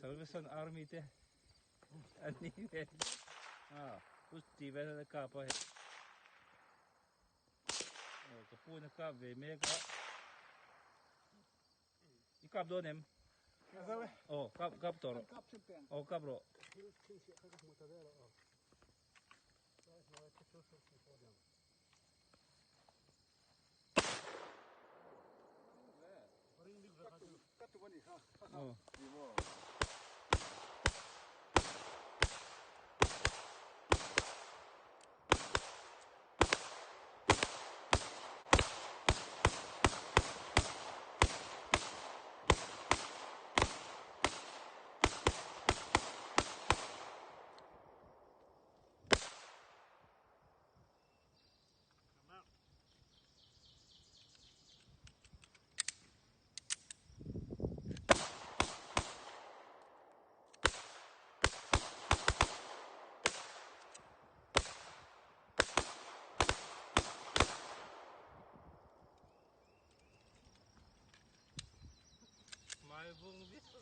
Salvation Army te an ni ve a pu Steven a kap a hei aw ka pu in a kap ve mek a i kap dawn em aw kap kap tawh rawh aw kap rawh. Mai vung viau.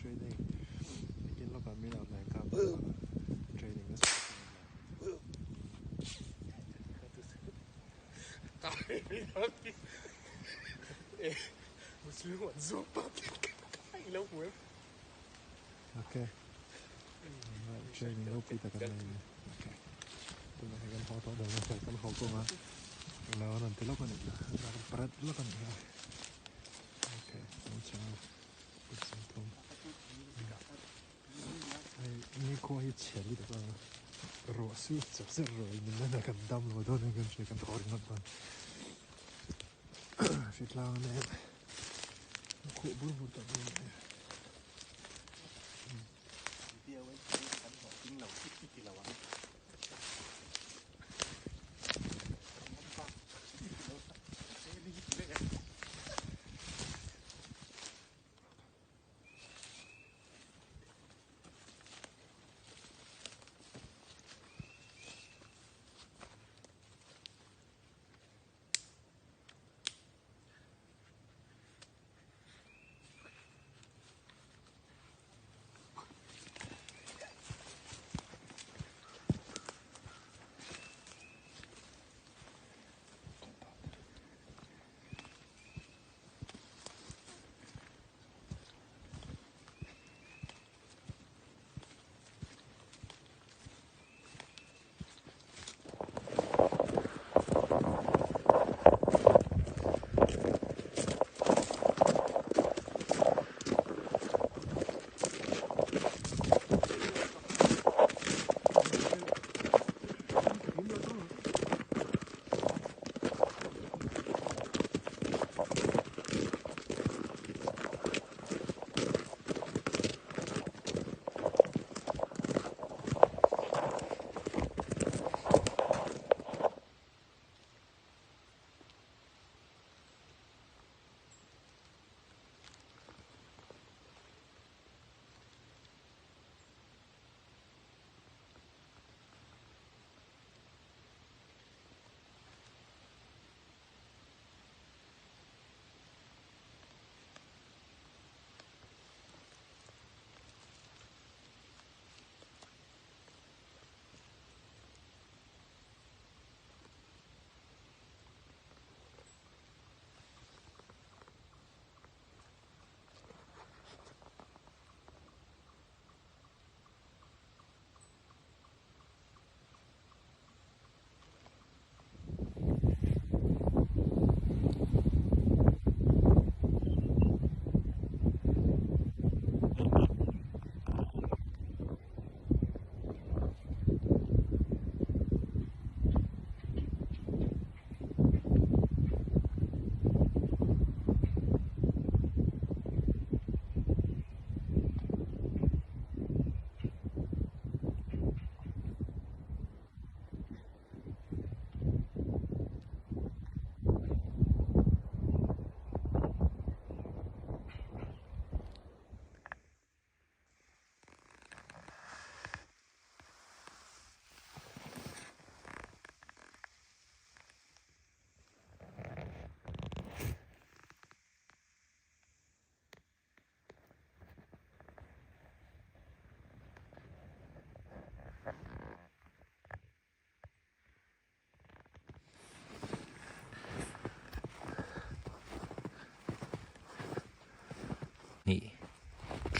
Trading nikin lawkah min lo hnai kap a trading nasa tak a ni. Ok training ropui tak an nei a ni ok tunah hian kan haw tawh dawn a kan haw kawng a englo an rawn ti lawk a nih kha an rawn parat lawk a nih kha ok an chhang a kut sawmthum hei nikhua hi chhe lutuk a ruah su chep zet ruah in min kan dam lo dawn in kan hria kan thaw ringawt dawn hritlang nen khuh bur bur tak mai a ni.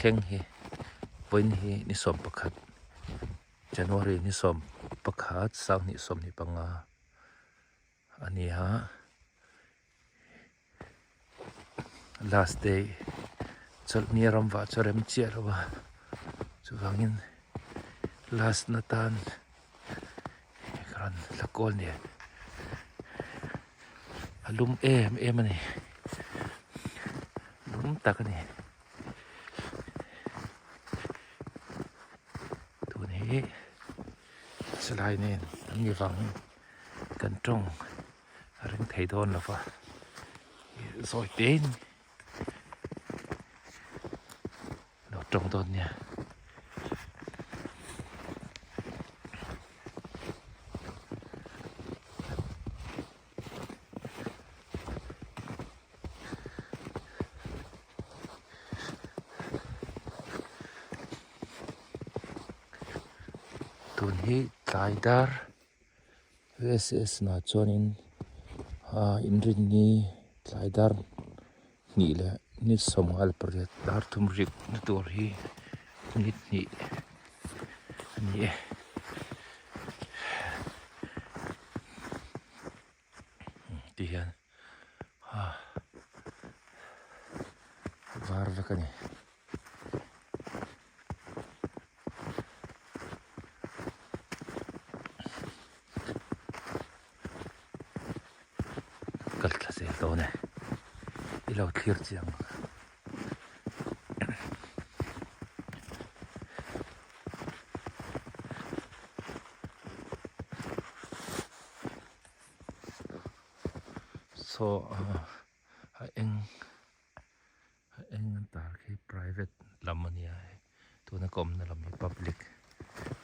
thleng hi vawiin hi ni 11 January ni 11 sanghnih 25 a ni a last day chawlhni a ram vah chu a rem chiah lo a chuvangin last na tan ka rawn la kawl nen a lum em em a ni lum tak a ni tun hi silai nen an ni vangin kan tawng a ring thei dawn lo va zawi tein lo tawng dawn nia. Tun hi tlai dar U_S_S nah chuanin aa inrinni tlai dar hnih leh ni 18 dar thum rik na tur hi ni hnih a ni e. Ti hian a var vek a ni. Kal thla zel dawn e i lo thlir chiang. Saw a eng a eng an tar khi private lam a nia hei tuna ka awmna lam hi public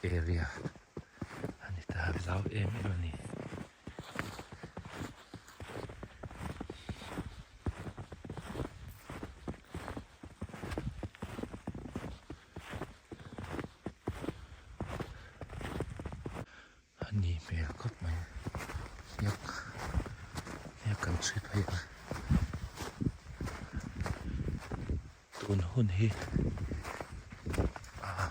area a ni ta zau em em a ni. A ni hmel khawp mai hniak hniak kan chhui phei a tun hun hi ah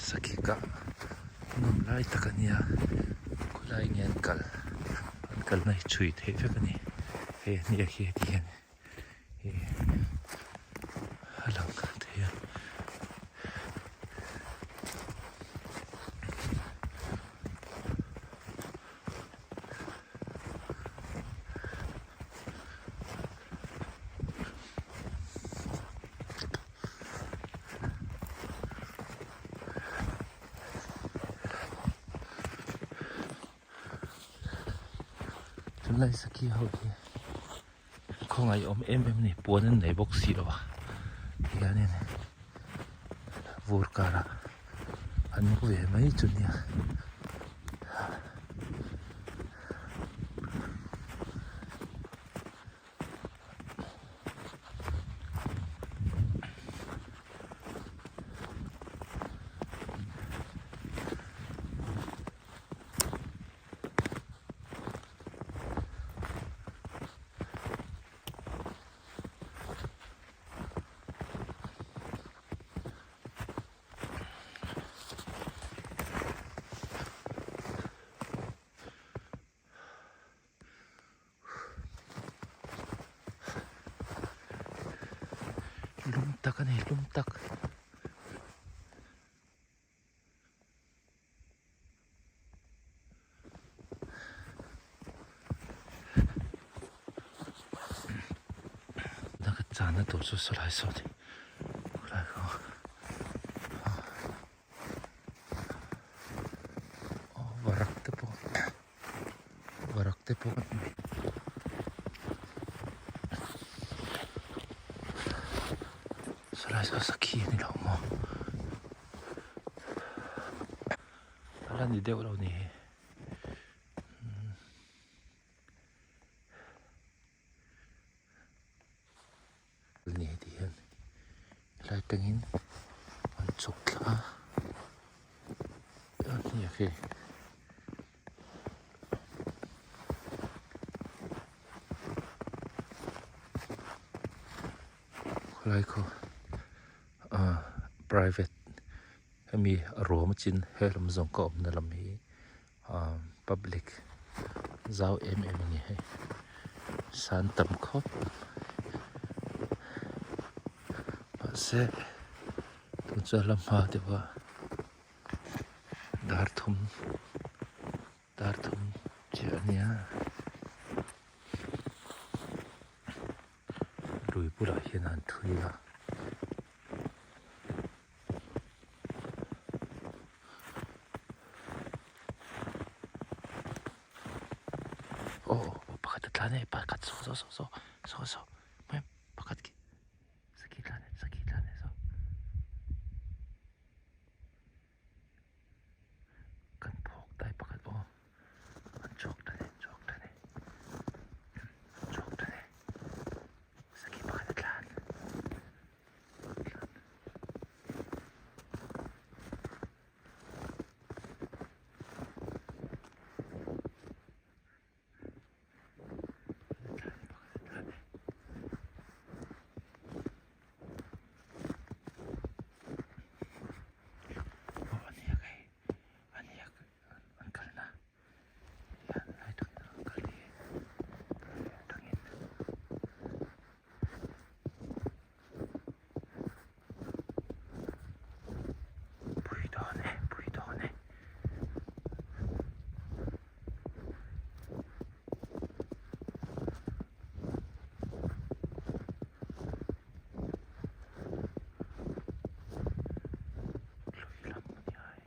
sakhi kah nawm lai tak a nia khawlai nge an kal an kalna hi chhui theih vek a ni hei a hniak hi heti hian. A lang thei a. Tunlai sakhi ho hi. Khawngaih awm em em a ni puan an nei bawk si lo a tihianin vur karah an mu ve mai chu nia. Lum tak a ni lum tak. Ka chana tur chu sawlai saw ni khawlai khaw aw varak te pawh varak te pawh sawlai saw sakhi a ni lo maw. A la ni deuh lo ni hi ni ti hian helai atangin an chhuk thla a hniak hi. Khawlai khaw ah private hemi a ruam a chin he lam zawng ka awmna lam hi ah public zau em em a ni hei san tam khawp mahse tun chu a la hma deuh a dar thum dar thum chiah a nia. Lui bulah hian an thui a. Aw pakhat a tlan e pakhat saw saw saw saw saw saw mai pakhat khi sakhi tlan e sakhi tlan e saw. Kan phawk dai pakhat aw an chhuak tan e chhuak tan e an chhuak tan e sakhi pakhat a tlan tlan. Pui dawn e, pui dawn e. Lui lam a ni ai.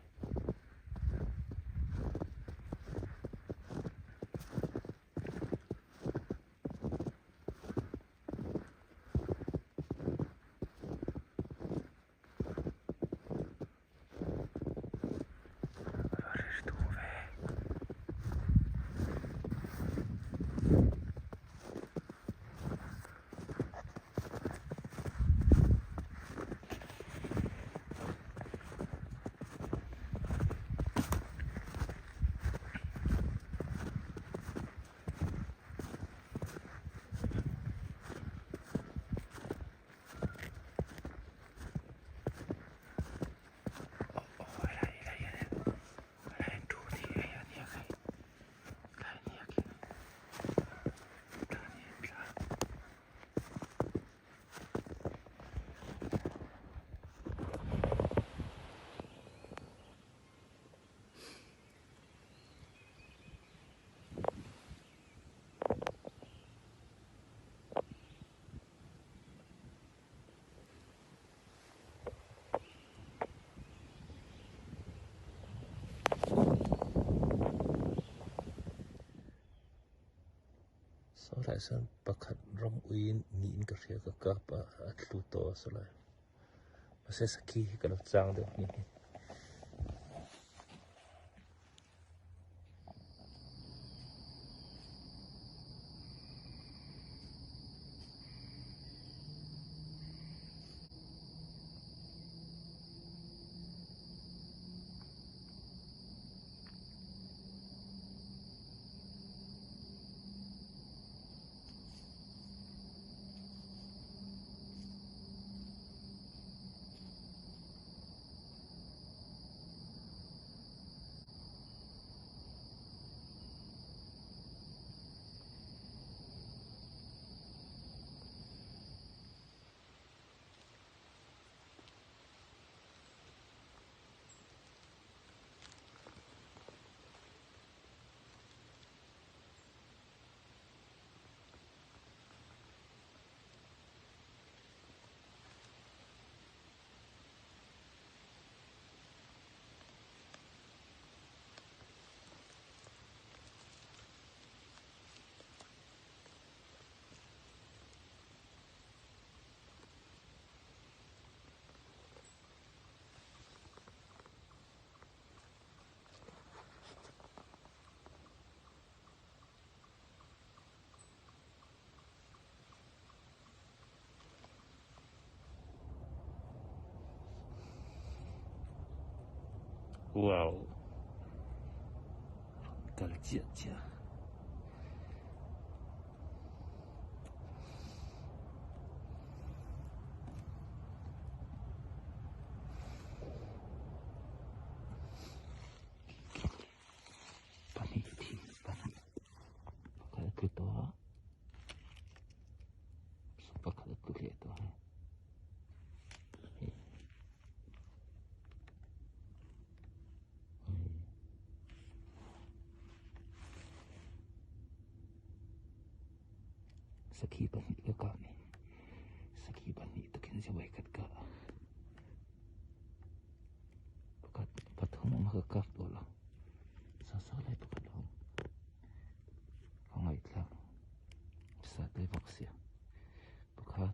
Saw lai sawn pakhat rawng uiin niin ka hria ka kap a a tlu tawh a saw lai mahse sakhi hi ka lo chang deuh nghe nghe. Wow kal chiah chiah. Sakhi pahnih ka kap ni. Sakhi pahnih takin chibai khat ka pakhat pathum awm a ka kap tawh lo. Sa sa lai pakhat a awm. Ka ngaihthlak sa te bawk sia. Pakhat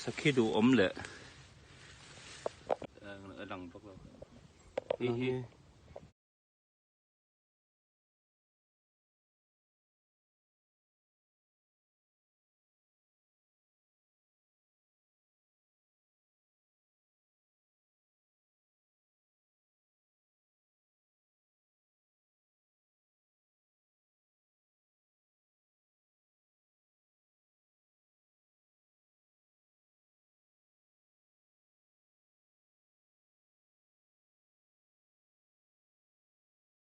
Sakhi duh awm leh a lang bawk lo. Hi hi.